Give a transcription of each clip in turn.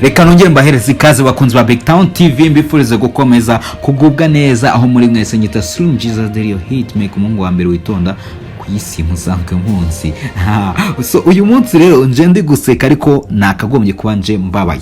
Reka nongere mbahereze ikaze, bakunzi ba Big Town TV, mbifurize gukomeza kugubwa neza aho muri mwese. Nyita Slim Jesus Derio Hitmaker, umuhungu wa mbere witonda ku isi musanzwe munsi. So uyu munsi rero nje ndi guseka, ariko nakagombye kuba nje mbabaye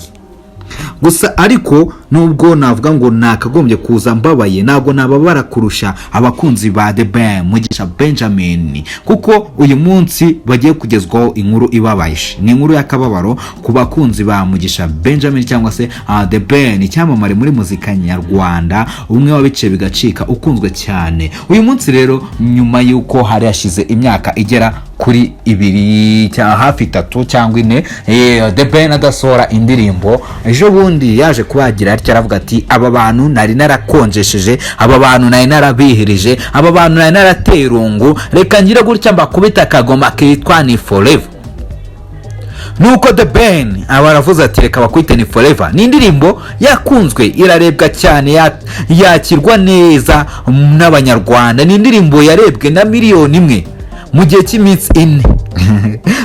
gusa. Ariko nubwo navuga ngo nakagombye kuza mbabaye, ntabwo nababara kurusha abakunzi ba The Ben, Mugisha Benjamin, kuko uyu munsi bagiye kugezwaho inkuru ibabaje. Ni inkuru y'akababaro ku bakunzi ba Mugisha Benjamin cyangwa se The Ben, icyamamare muri muzika nyarwanda, umwe wabiciye bigacika, ukunzwe cyane. Uyu munsi rero, nyuma y'uko hari hashize imyaka igera kuri 2 cyangwa hafi 3 cyangwa 4 The Ben adasohora indirimbo, ejo bundi yaje kubagira atya, aravuga ati: "Aba bantu nari narakonjesheje, aba bantu nari narabihirije, aba bantu nari narateye irungu, reka ngire gutya mbakubita akagoma kitwa Ni Forever." Nuko The Ben aba aravuze ati: "Reka bakwite Ni Forever." Ni indirimbo yakunzwe, irarebwa cyane, yakirwa neza n'Abanyarwanda. Ni indirimbo yarebwe na 1 miliyoni mu gihe cy'iminsi 4.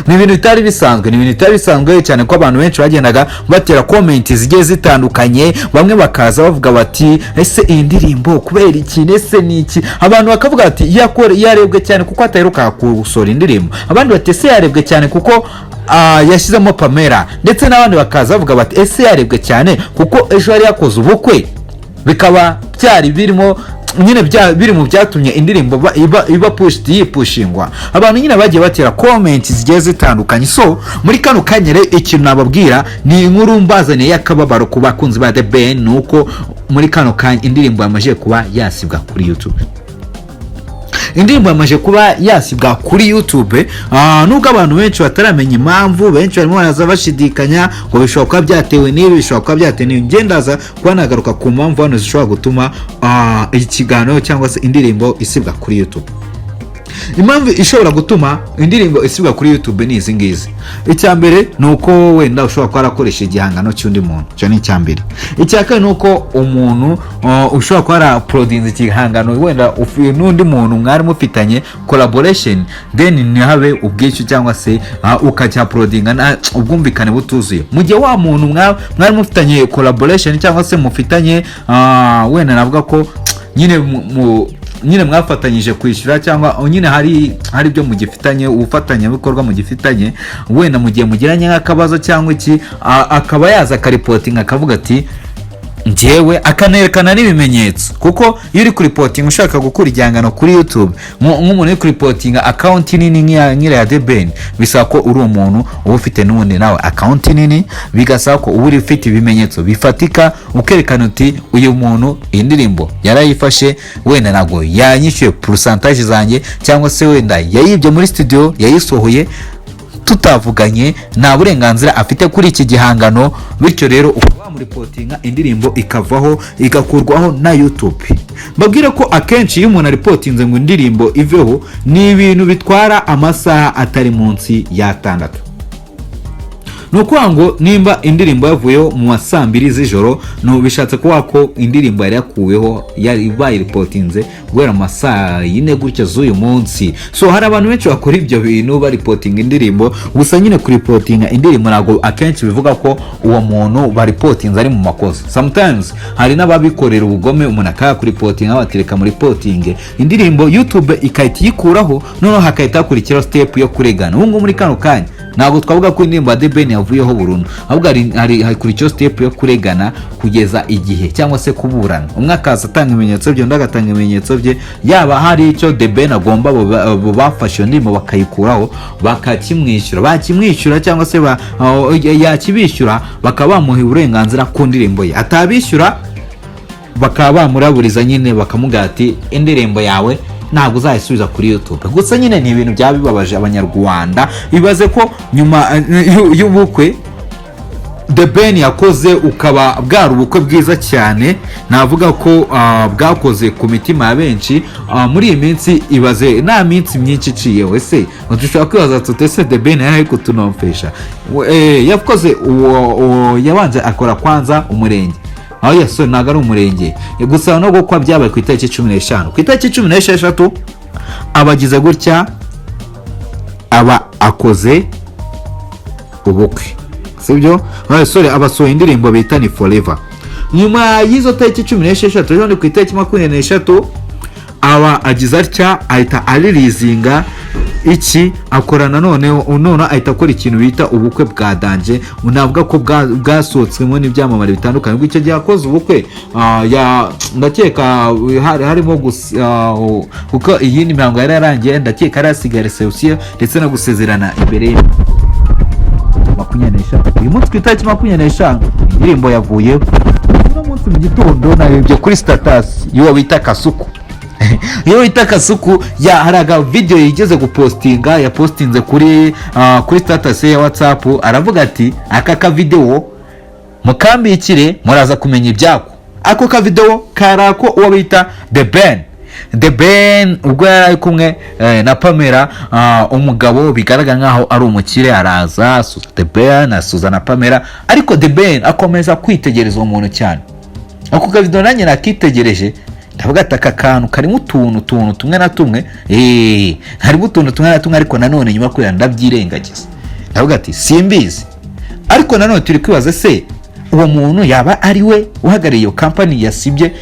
Ni ibintu bitari bisanzwe, ni ibintu bitari bisanzwe cyane, ko abantu benshi bagendaga batera comment zigiye zitandukanye. Bamwe bakaza bavuga bati: "Ese iyi ndirimbo kubera iki? Ese ni iki?" Abantu bakavuga bati: "Yarebwe cyane kuko ataheruka gusohora indirimbo." Abandi bati: "Ese yarebwe cyane kuko yashyizemo Pamela?" Ndetse n'abandi bakaza bavuga bati: "Ese yarebwe cyane kuko ejo yari yakoze ubukwe?" Bikaba byari birimo nyine biri mu byatumye indirimbo iba pushed, yipushingwa. Abantu nyine bagiye batera comment zigiye zitandukanye. So muri kano kanya rero, ikintu nababwira ni inkuru mbazaniye y'akababaro ku bakunzi ba The Ben, ni uko muri kano kanya indirimbo yamaze kuba yasibwa kuri YouTube. Indirimbo yamaze kuba yasibwa kuri YouTube, nubwo abantu benshi bataramenya impamvu. Benshi barimo baraza bashidikanya ngo bishobora kuba byatewe n'ibi, bishobora kuba byatewe n'ibi. Njye ndaza kuba nagaruka ku mpamvu hano zishobora gutuma ikiganiro cyangwa se indirimbo isibwa kuri YouTube. Impamvu ishobora gutuma indirimbo isibwa kuri YouTube ni izi ngizi. Icya mbere ni uko wenda ushobora kuba warakoresha igihangano cy'undi muntu, icyo ni icya mbere. Icya kabiri ni uko umuntu ushobora kuba warauploadinze igihangano wenda n'undi muntu mwari mufitanye collaboration, then ntihabe ubwishyu cyangwa se ukacyauploadinga ubwumvikane butuzuye, mu gihe wa muntu mwari mufitanye collaboration cyangwa se mufitanye, wenda navuga ko nyine nyine mwafatanyije kwishyura, cyangwa nyine hari ibyo mugifitanye, ubufatanyabikorwa mugifitanye, wenda mu gihe mugiranye nk'akabazo cyangwa iki, akaba yaza akareportinga, akavuga ati njyewe, akanerekana n'ibimenyetso. Kuko iyo uri kureportinga ushaka gukura igihangano kuri YouTube, nk'umuntu uri kureportinga account nini nk'iriya ya The Ben, bisaba ko uri umuntu uba ufite n'ubundi nawe account nini, bigasaba ko uba uri ufite ibimenyetso bifatika, ukerekana uti: "Uyu muntu iyi ndirimbo yarayifashe, wenda ntabwo yanyishyuye pourcentage zanjye, cyangwa se wenda yayibye muri studio, yayisohoye tutavuganye, nta burenganzira afite kuri iki gihangano." Bityo rero ukaba wamureportinga, indirimbo ikavaho, igakurwaho na YouTube. Mbabwire ko akenshi iyo umuntu areportinze ngo indirimbo iveho, ni ibintu bitwara amasaha atari munsi y'atandatu. Ni ukuvuga ngo nimba indirimbo yavuyeho mu ma saa 2 z'ijoro, bishatse kuvuga ko indirimbo yari yakuweho, yari bayireportinze guhera mu ma saa 4 gutyo z'uyu munsi. So hari abantu benshi bakora ibyo bintu, bareportinga indirimbo. Gusa nyine kureportinga indirimbo ntabwo akenshi bivuga ko uwo muntu bareportinze ari mu makosa. Sometimes hari n'ababikorera ubugome, umuntu akayakureportinga, batereka muri reportinge indirimbo, YouTube ikahita iyikuraho, noneho hakahita hakurikiraho step yo kuregana. Ubu ngubu muri kano kanya ntabwo twavuga ko indirimbo ya The Ben yavuyeho burundu, ahubwo hari hakurikiyeho step yo kuregana kugeza igihe, cyangwa se kuburana, umwe akaza atanga ibimenyetso bye, undi agatanga ibimenyetso bye. Yaba hari icyo The Ben agomba abo bafashe iyo ndirimbo bakayikuraho, bakakimwishyura, bakimwishyura cyangwa se yakibishyura, bakaba bamuha uburenganzira ku ndirimbo ye. Atabishyura, bakaba bamuraburiza nyine, bakamubwira ati: "Indirimbo yawe ntabwo uzayisubiza kuri YouTube." Gusa nyine ni ibintu byaba bibabaje Abanyarwanda. Ibaze ko nyuma y'ubukwe The Ben yakoze, ukaba bwari ubukwe bwiza cyane, navuga ko bwakoze ku mitima ya benshi muri iyi minsi. Ibaze nta minsi myinshi iciyeho. Ese dushobora kwibaza tuti: "Ese The Ben yari ari kutunomfesha?" Yakoze uwo yabanje akora kwanza umurenge aho yasohoye, ntabwo ari umurenge gusa, no gukwa byabaye ku itariki 15. Ku itariki 16 abagize gutya, aba akoze ubukwe. Sibyo? Sorry, abasohoye indirimbo bita "Ni Forever". Nyuma y'izo tariki 16, ejo ni ku itariki 23, aba agize atya ahita areleasinga iki, akora nanone, none ahita akora ikintu bita ubukwe bwa danger. Navuga ko bwasohotsemo n'ibyamamare bitandukanye. Ubwo icyo gihe akoze ubukwe, ndakeka harimo kuko iyindi mihango yari yarangiye, ndakeka yari hasigaye reception ndetse no gusezerana imbere ye. 25, uyu munsi ku itariki 25, indirimbo yavuyeho. Uno munsi mu gitondo narebye kuri status y'uwo bita Kasuku. Iyo bita Kasuku ya hari aga video yigeze gupostinga, yapostinze kuri status ye ya WhatsApp, aravuga ati: "Aka ka video mukambikire, muraza kumenya ibyako." Ako ka video kari ako uwo bita The Ben. The Ben ubwo yari ari kumwe na Pamela, umugabo bigaragara nkaho ari umukire, araza asuza The Ben, asuza na Pamela, ariko The Ben akomeza kwitegereza uwo muntu cyane. Ako kavideo nanjye nakitegereje, ndavuga ati: "Aka kantu karimo utuntu tumwe na tumwe, harimo utuntu tumwe na tumwe." Ariko nanone nyuma yo kureba ndabyirengagiza, ndavuga ati: "Simbizi." Ariko nanone turi kwibaza se uwo muntu yaba ari we uhagarariye iyo kampani yasibye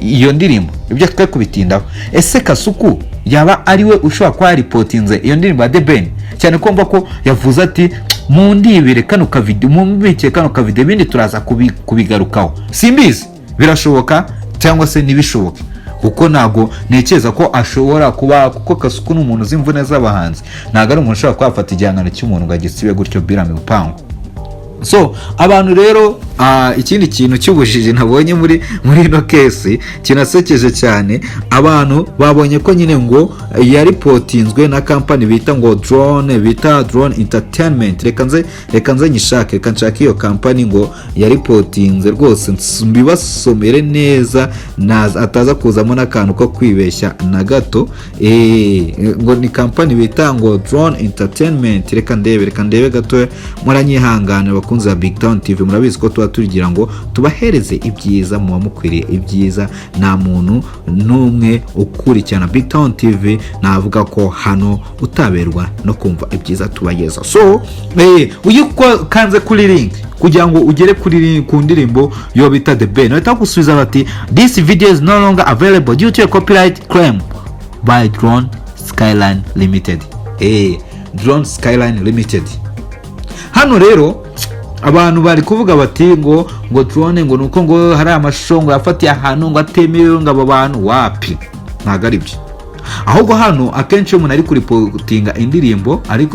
iyo ndirimbo? Ibyo twe kubitindaho. Ese Kasuku yaba ari we ushobora kuba yareportinze iyo ndirimbo ya The Ben? Cyane ko mva ko yavuze ati: "Mundibire kano kavideo, mumbikire kano kavideo, ibindi turaza kubigarukaho." Simbizi, birashoboka cyangwa se ntibishoboke, kuko ntabwo ntekereza ko ashobora kuba, kuko Kasuku ni umuntu uzi imvune z'abahanzi, ntabwo ari umuntu ushobora kuba yafata igihangano cy'umuntu ngo agisibe gutyo birame upangu. So abantu rero, ikindi kintu cy'ubujiji nabonye muri ino case kinasekeje cyane, abantu babonye ko nyine ngo yareportinzwe na kampani bita ngo Drone, bita Drone Entertainment. Reka nze nyishake, reka nshake iyo kampani ngo yareportinze rwose, mbibasomere neza, ataza kuzamo n'akantu ko kwibeshya na gato. Ngo ni kampani bita ngo Drone Entertainment. Reka ndebe gato, muranyihangane bakunzi ba Big Town TV, murabizi ko tuba tugira ngo tubahereze ibyiza, muba mukwiriye ibyiza. Nta muntu n'umwe ukurikirana Big Town TV navuga ko hano utaberwa no kumva ibyiza tubageza. So iyo ukanze kuri link kugira ngo ugere ku ndirimbo yo bita The Ben, bahita bagusubiza bati: "This video is no longer available due to a copyright claim by Drone Skyline Limited." Drone Skyline Limited. Hano rero abantu bari kuvuga bati ngo drone, ngo nuko ngo hari amashusho ngo yafatiye ahantu ngo atemewe, ngo abo bantu wapi. Ntabwo ari byo. Ahubwo hano akenshi iyo umuntu ari kureportinga indirimbo, ari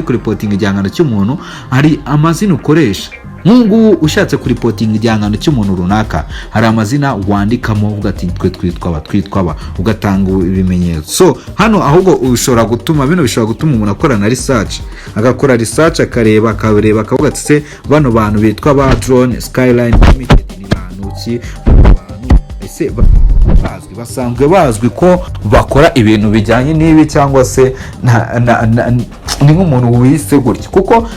kureportinga igihangano cy'umuntu, hari amazina ukoresha. Nk'ubu ngubu ushatse kureportinga igihangano cy'umuntu runaka, hari amazina wandikamo uvuga ati: "Twe twitwa aba, twitwa aba," ugatanga ibimenyetso. So hano ahubwo ushobora gutuma bino bishobora gutuma umuntu akora na research, agakora research, akareba akavuga ati: "Se bano bantu bitwa ba Drone Skyline Limited ni bantu ki? Bano bantu ese bazwi, basanzwe bazwi ko bakora ibintu bijyanye n'ibi, cyangwa se ni nk'umuntu wise gutya?" Kuko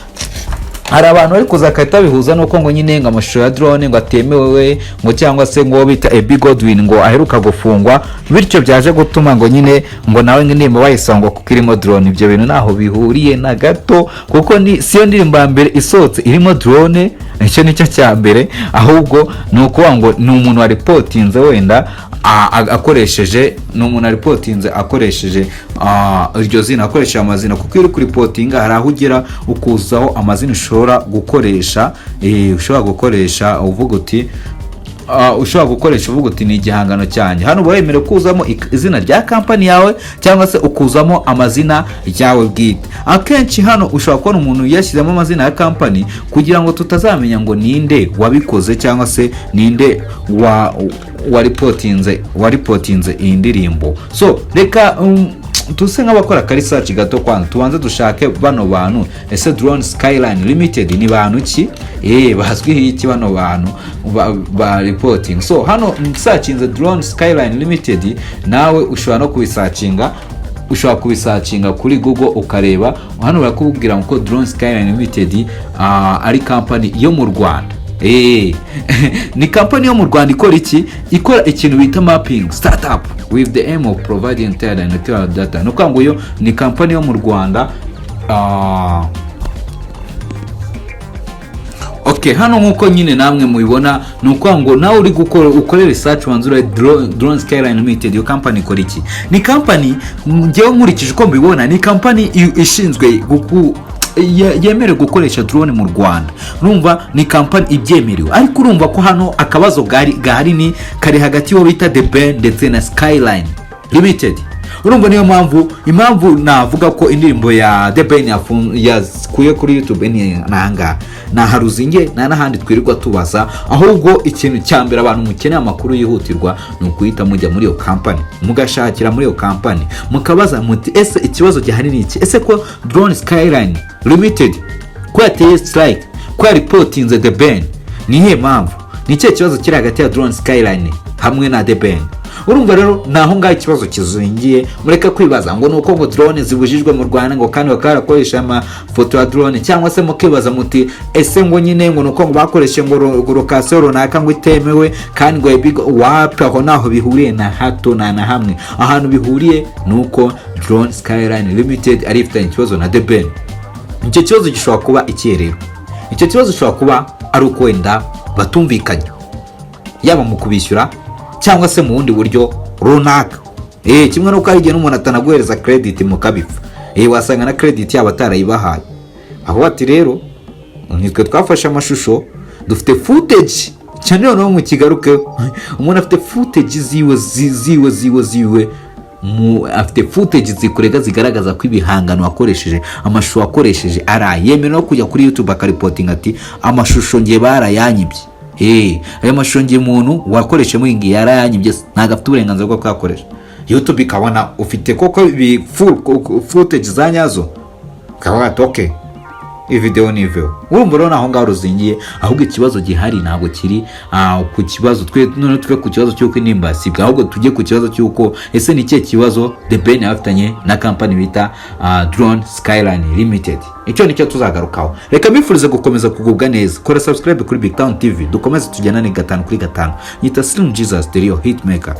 hari abantu bari kuza bagahita babihuza nuko ngo nyine ngo amashusho ya drone ngo atemewe, ngo cyangwa se ngo bita Ebi Godwin ngo aheruka gufungwa, bityo byaje gutuma ngo nyine ngo nawe ngo indirimbo bayisanga ngo kuko irimo drone. Ibyo bintu ntaho bihuriye na gato, kuko ni siyo ndirimbo ya mbere isohotse irimo drone, icyo nicyo cya mbere. Ahubwo ni ukuvuga ngo ni umuntu wareportinze wenda akoresheje, ni umuntu wareportinze akoresheje iryo zina, akoresheje amazina, kuko iyo uri kureportinga hari aho ugera ukuzaho amazina ushobora gukoresha, ushobora gukoresha uvuga uti, ushobora gukoresha uvuga uti: "Ni igihangano cyanjye." Hano uba wemerewe kuzamo izina rya kampani yawe cyangwa se ukuzamo amazina yawe bwite. Akenshi hano ushobora kubona umuntu yashyizemo amazina ya kampani kugira ngo tutazamenya ngo ninde wabikoze cyangwa se ninde wa wareportinze iyi ndirimbo. So reka tuse nk'abakora akaresearch gato kwanza, tubanze dushake bano bantu. Ese Drone Skyline Limited ni bantu ki? Bazwiho iki bano bantu ba reporting? So hano nsearchinze Drone Skyline Limited, nawe ushobora no kubisearchinga, ushobora kubisearchinga kuri Google ukareba. Hano barakubwira ngo Drone Skyline Limited ari kampani yo mu Rwanda. Ni kampani yo mu Rwanda ikora iki? Ikora ikintu bita mapping startup with the aim of providing tailored and accurate data. Ni ukuvuga ngo yo ni kampani yo mu Rwanda. Okay, hano nk'uko nyine namwe mubibona, ni ukuvuga ngo nawe uri gukora, ukore research, wanzura Drone Skyline Limited. Iyo company ikora iki? Ni company, ngewe nkurikije uko mbibona, ni company ishinzwe yemerewe gukoresha drone mu Rwanda. Urumva ni company ibyemerewe, ariko urumva ko hano akabazo gahari ni kari hagati y'uwo bita The Ben ndetse na Skyline Limited. Urumva niyo mpamvu, impamvu navuga ko indirimbo ya The Ben yakuye kuri YouTube ni ahangaha, ni aha ruzinge, nta n'ahandi twirirwa tubaza. Ahubwo ikintu cya mbere abantu mukeneye amakuru yihutirwa ni ukuhita mujya muri iyo company, mugashakira muri iyo company, mukabaza muti: "Ese ikibazo gihari ni iki? Ese ko Drone Skyline Limited ko yateye strike, ko yareportinze The Ben, ni iyihe mpamvu? Ni ikihe kibazo kiri hagati ya Drone Skyline hamwe na The Ben?" Urumva rero ni aho ngaho ikibazo kizingiye. Mureke kwibaza ngo ni uko ngo drone zibujijwe mu Rwanda, ngo kandi bakaba barakoresha amafoto ya drone, cyangwa se mukibaza muti: "Ese ngo nyine ngo ni uko ngo bakoreshe ngo location runaka ngo itemewe kandi ngo ibigo?" Wapi, aho ntaho bihuriye na hato, nta na hamwe. Ahantu bihuriye ni uko Drone Skyline Limited ari ifitanye ikibazo na The Ben. Icyo kibazo gishobora kuba ikihe rero? Icyo kibazo gishobora kuba ari uko wenda batumvikanye, yaba mu kubishyura cyangwa se mu bundi buryo runaka. Kimwe n'uko hari igihe n'umuntu atanaguhereza credit mukabipfa. Wasanga na credit yaba atarayibahaye, aho ati: "Rero nitwe twafashe amashusho, dufite footage cyane." Noneho mu kigaruke, umuntu afite footage ziwe ziwe ziwe ziwe mu afite footage zikurega, zigaragaza ko ibihangano wakoresheje, amashusho wakoresheje ari aya, yemerewe no kujya kuri YouTube akareportinga ati: "Amashusho ngiye barayanyibye. Ayo mashusho ngiye umuntu wakoreshe iyi ngiyi yarayanyibye, ntabwo afite uburenganzira bwo kuyakoresha." YouTube ikabona ufite koko ibi full footage za nyazo, ikavuga ati: "Okay, iyi video ni iveho." Urumva rero naho ngaho ruzingiye. Ahubwo ikibazo gihari ntabwo kiri ku kibazo twe noneho tuve ku kibazo cy'uko indirimbo yasibwe, ahubwo tujye ku kibazo cy'uko ese ni ikihe kibazo The Ben yafitanye na company bita Drone Skyline Limited. Icyo nicyo tuzagarukaho. Reka mbifurize gukomeza kugubwa neza. Kora subscribe kuri Big Town TV, dukomeze tugendane gatanu kuri gatanu. Nyita Slim Jesus, the real hitmaker.